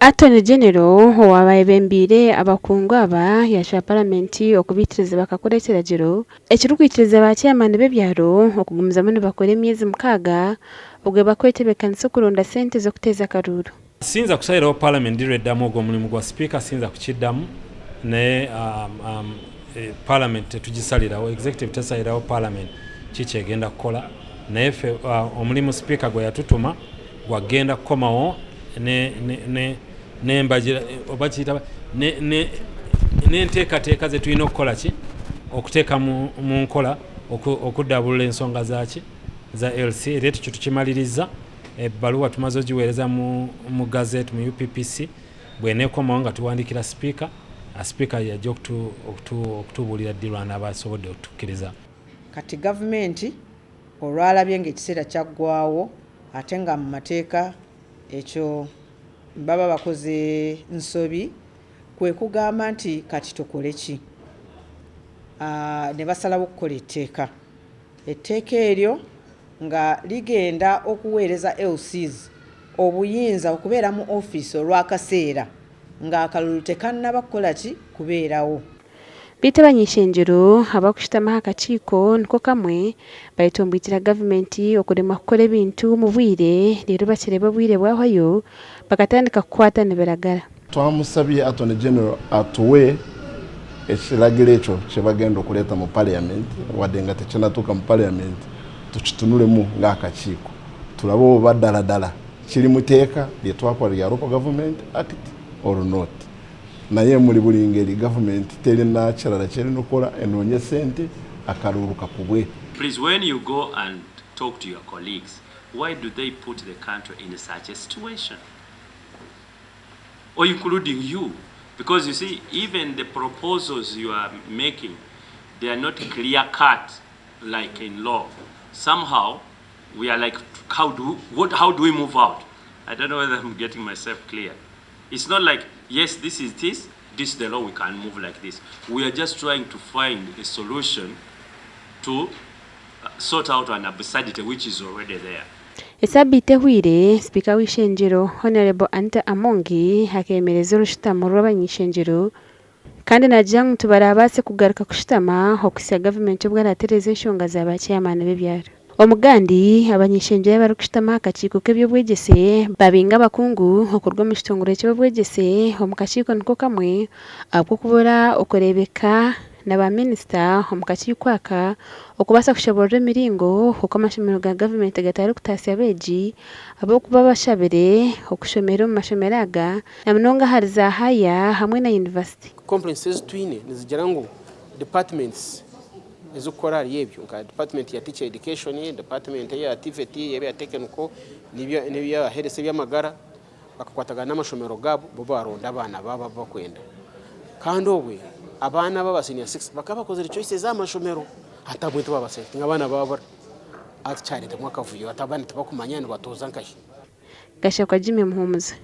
Attorney General owaaba ayebembeire abakungu aba yashaba Paramenti okubaikiriza bakakora ekiragiro ekirikwikiriza ba chairman b'ebyaro okugumizamu nibakora emyezi mukaaga obwo bakwetebeekanisa okuronda sente z'okuteeza akaruuru. Siyinza kusalirawo Palamenti ddi lw'eddamu ogwo omulimu gwa sipiika siyinza kukiddamu naye Palamenti tetugisalirawo, Executive tesalirawo Palamenti ki ky'egenda kukola naye ffe omulimu sipiika gwe yatutuma gwagenda kukomawo n'embagira oba kiyita n'enteekateeka ze tulina okukola ki okuteeka mu nkola okuddaabulula ensonga zaki za LC era ekyo tukimaliriza. Ebbaluwa tumaze ogiweereza mu gazette mu UPPC bw'eneekomawo nga tuwandiikira sipiika, sipiika yajja okutubuulira ddi lw'anaaba asobodde okutukkiriza. Kati gavumenti olwalabye ng'ekiseera kyaggwawo ate nga mu mateeka ekyo baba bakoze nsobi kwe kugamba nti kati tukole ki ne basalawo okukola etteeka. Etteeka eryo nga ligenda okuweereza LCs obuyinza okubeera mu ofiisi olw'akaseera ng'akalulu tekannaba kukola ki kubeerawo. Beitu abany'ishengyero abarikushutama aha kakiiko niko kamwe bayetomboitira gavumenti okuremwa kukora ebintu omu bwire reero bakireeba obwire bwahwayo bakatandika kukwata nibiragara. Twamusabye Attorney General atuwe ekiragiro ekyo kyebagenda okureeta mu parliament wadde nga tekinatuuka mu parliament tukitunulemu nga akakiiko tulabe oba ddala ddala kiri mu teeka lyetwakola lya Local Government Act or not. Naye muli buli ngeri government terina kirala kyerina okukola enoonye sente akaruuru kakubwe. Please when you go and talk to your colleagues why do they put the country in such a situation or including you because you see even the proposals you are making they are not clear cut like in law somehow we are like how do what how do we move out I don't know whether I'm getting myself clear it's not like yes this is this this is the law we can move like this we are just trying to find a solution to sort out an absurdity which is already there. Esabiiti ehweire, Sipiika w'eishengyero, Hon. Anita Among akeemereza orushutamo rw'abany'eishengyero kandi naagira ngu tibarabaase kugaruka kushutama okuhitsya gavumenti obu eraatereeza enshonga za ba chairman b'ebyaro. Omugandi, abany'eishengyero abarikushutama aha kakiiko k'eby'obwegyese babinga abakungu okuruga omu kitongore ky'obwegyese omu kakiiko niko kamwe ahabw'okubura okureebeka na ba minisita omu kakiiko aka okubaasa kushoboorora emiringo oku amashomero ga gavumenti gatarikutaasya abeegi ahabw'okuba bashabire okushomera omu mashomero aga na munonga ahari za haaya hamwe na yunivasite. Complaints ezi twine nizigira ngu departments ezikukora ahari ebyo nka department ya teacher education, department eya TVET, ebya technical n'ebya health eby'amagara bakakwatagana n'amashomero gaabo bo baronda abaana baabo abu bakwenda. Kandi obwe abaana abo aba senior six bakaba bakozire choices aha mashomero hati abamwe tibabaselectinga abaana babura. Hati kyareetamu akavuyo hati abaana tibakumanya nibatooza nkahi. Gashakwa Jimmy Muhumuza.